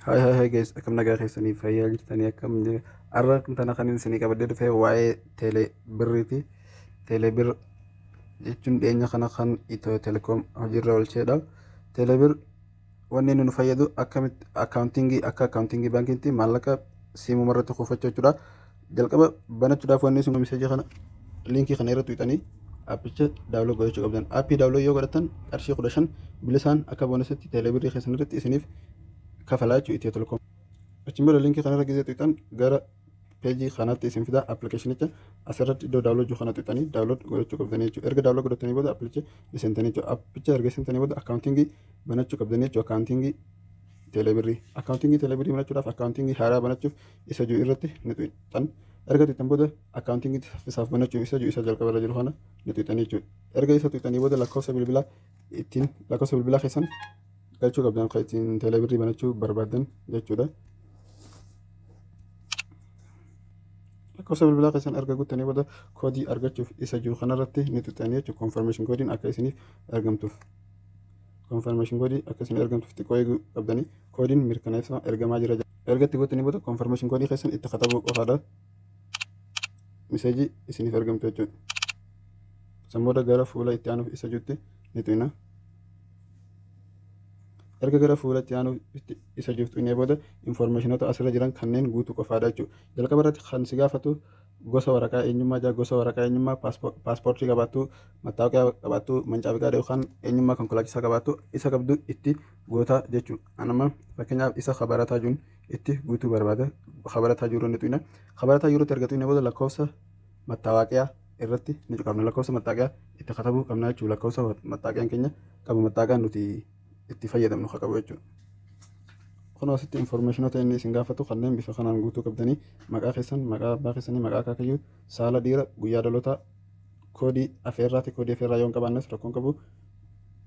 Hi hi hi guys, akkam nagaa keessanii fayyaa jirtanii akkam har'a tana kan isinii qabadhee dhufe waa'ee teelee birriiti. Teelee bir jechuun dhiyeenya kana kan Itiyoo Telekoom hojiirra oolchedha. Teelee bir wanni inni nu fayyadu akkamitti accountingii akka accountingii baankiitti maallaqa siimuma irratti kuufachuu jechuudha. Jalqaba banachuudhaaf wanni isin message kana liinkii kana irratti tuqxanii aappicha download godhachuu qabdan. Aappii download yoo godhatan qarshii 15 bilisaan akka boonasitti teelee birrii keessan irratti isiniif kafalaa jechuudha Itiyoo Telekoom. Achiin booda liinkii kanarra gisee tuqxan gara peejii kanaatti isin fida appilikeeshinicha asirratti iddoo download jiru kana tuqxanii download godhachuu qabdanii jechuudha. Erga download godhatanii booda applicha seentanii jechuudha. Appicha erga seentanii booda accountingii banachuu qabdanii jechuudha. Accountingii teeleebirrii. Accountingii teeleebirrii banachuudhaaf accountingii haaraa banachuuf isa jiru irratti ni tuqxan. Erga tuqxan booda accountingii saffisaaf banachuuf isa jiru isa jalqaba irra jiru kana ni tuqxanii jechuudha. Erga isa tuqxanii booda lakkoofsa bilbilaa ittiin lakkoofsa bilbilaa keessan galchuu qabdan kan ittiin teeleebirrii banachuu barbaadan jechuudha. Lakkoofsa bilbilaa keessan erga guuttanii booda koodii argachuuf isa jiru kanarratti ni tuqxanii jechuudha. Confirmation koodiin akka isiniif ergamtuuf. Confirmation koodii akka isin ergamtuuf xiqqoo eeguu qabdanii koodiin mirkaneessa ergamaa jira. Erga itti guuttanii booda confirmation koodii keessan itti katabuu qofaadha. Miseejii isiniif ergamtu jechuudha. San booda gara fuula itti aanuuf isa jirutti ni tuqna. Erga gara fuula itti aanuuf isa jirutti tuqnee booda infoormeeshinoota asirra jiran kanneen guutuu qofaadha jechuudha. Jalqaba irratti kan si gaafatu gosa waraqaa eenyummaa jira. Gosa waraqaa eenyummaa paaspoortii qabaattu, mattaawoqiyaa qabaattu, mancaa fiqaadha yookaan eenyummaa konkolaachisaa qabaattu isa qabdu itti goota jechuudha. Anama fakkeenyaaf isa kabarataa jiruun itti guutuu barbaada. Kabarataa jiru ni tuqna. Kabarataa jirutti erga tuqnee booda lakkoofsa mattaawoqiyaa irratti ni tuqamna. Lakkoofsa mattaawoqiyaa itti katabuu qabna jechuudha. Lakkoofsa mattaawoqiyaan keenya qabu mattaawoqiyaan nuti itti fayyadamnu haa qabu jechuudha. Kun asitti infoormeeshinoota inni isin gaafatu kanneen bifa kanaan guutuu qabdanii maqaa keessan, maqaa abbaa keessanii, maqaa akaakayyuu, saala dhiira, guyyaa dhalootaa, koodii afeerraati. Koodii afeerraa yoo hin qabaannes rakkoon qabu.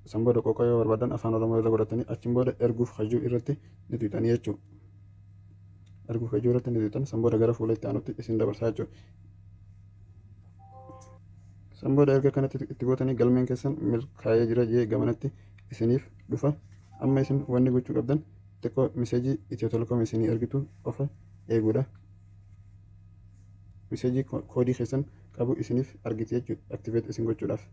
San booda qoqqoo yoo barbaadan afaan Oromoo irra godhatanii achiin booda erguuf hajuu irratti ni tuqxanii jechuudha. Erguuf hajuu irratti ni tuqxan san booda gara fuula itti aanutti isin dabarsaa jechuudha. San booda erga kanatti itti gootanii galmeen keessan milkaa'ee jira jee gamanatti isiniif dhufa. Amma isin wanni gochuu qabdan xiqqoo miseejii Itiyoo Telekoom isinii ergitu qofa eeguudha. Miseejii koodii keessan qabu isiniif argiti jechuudha activate isin gochuudhaaf.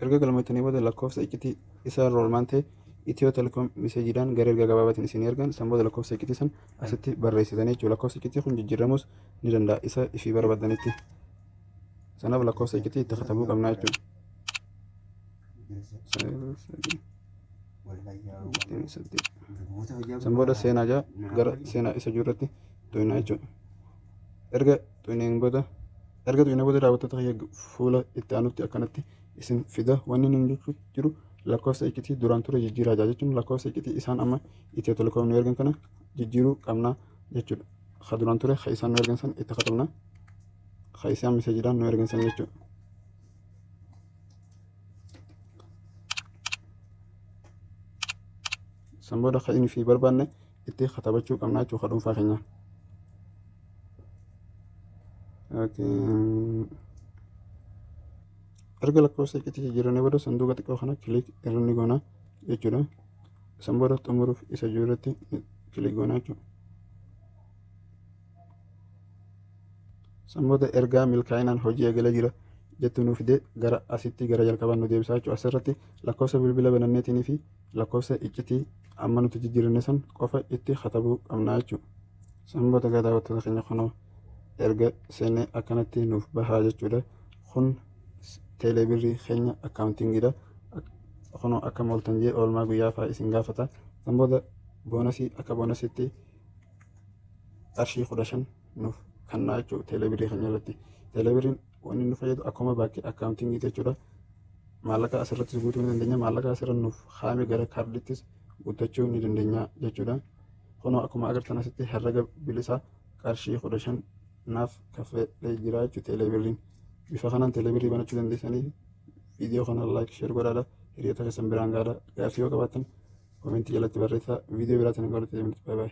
Erga galmeettanii booda lakkoofsa iccitii isa roolmaan ta'e Itiyoo Telekoom miseejiidhaan gara ergaa gabaabaatiin isinii ergan san booda lakkoofsa iccitii san asitti barreessitanii jechuudha. Lakkoofsa iccitii kun jijjiiramuus ni danda'a isa ifii barbaadanitti. Sanaaf lakkoofsa iccitii itti katabuu qabna jechuudha. San booda seenaa jaa gara seenaa isa jiru irratti tuqnaa jechuudha. Erga tuqneen booda erga tuqnee booda daawwattoota kiyya fuula itti aanutti akkanatti isin fida. Wanni nuyi jechuu jiru lakkoofsa iccitii duraan ture jijjiiraa jira jechuun lakkoofsa iccitii isaan amma Itiyoo Telekoom nu ergan kana jijjiiruu qabna jechuudha. Ka duraan ture ka isaan nu ergan san itti katabna. Ka isaan miseejiidhaan nu ergan san jechuudha. San booda ka inni fi barbaanne itti katabachuu qabna jechuudha ka dhuunfaa keenya. Erga lakkoofsa iccitii jijjiirannee booda sanduuqa xiqqoo kana kilik irra ni goona jechuudha. San booda xumuruuf isa jiru irratti kilik goona jechuudha. San booda ergaa milkaa'inaan hojii eegalee jira jettu nu fide gara asitti gara jalqabaan nu deebisaa jechuudha. Asirratti lakkoofsa bilbila bananneetinii fi lakkoofsa iccitii amma nuti jijjiiranne san qofa itti katabuu qabna jechuudha. San booda gara daawwattoota keenya kunoo erga seennee akkanatti nuuf bahaa jechuudha. Kun teeleebirrii keenya akkaawuntingiidha. Kunoo akkam ooltan jee oolmaa guyyaa fa'aa isin gaafata. San booda boonasii akka boonasiitti qarshii 15 nuuf kennaa jechuudha teeleebirrii keenya irratti. Teeleebirriin wanni nu fayyadu akkuma baankii akkaawuntingiiti jechuudha. Maallaqa asirrattis guutuu ni dandeenya. Maallaqa asirra nuuf kaa'ame gara kaardittis guuttachuu ni dandeenya jechuudha. Kunoo akkuma agartan asitti herrega bilisaa qarshii 15 naaf kaffalee jira jechuudha teeleebirriin. Bifa kanaan teeleebirrii banachuu dandeessanii viidiyoo kana laayik sheer godhaadha. Hiriyoota keessan biraan gahaadha. Gaaffii yoo qabaattan koomentii jalatti barreessaa. Viidiyoo biraatiin hanga walitti deebinutti baay'ee.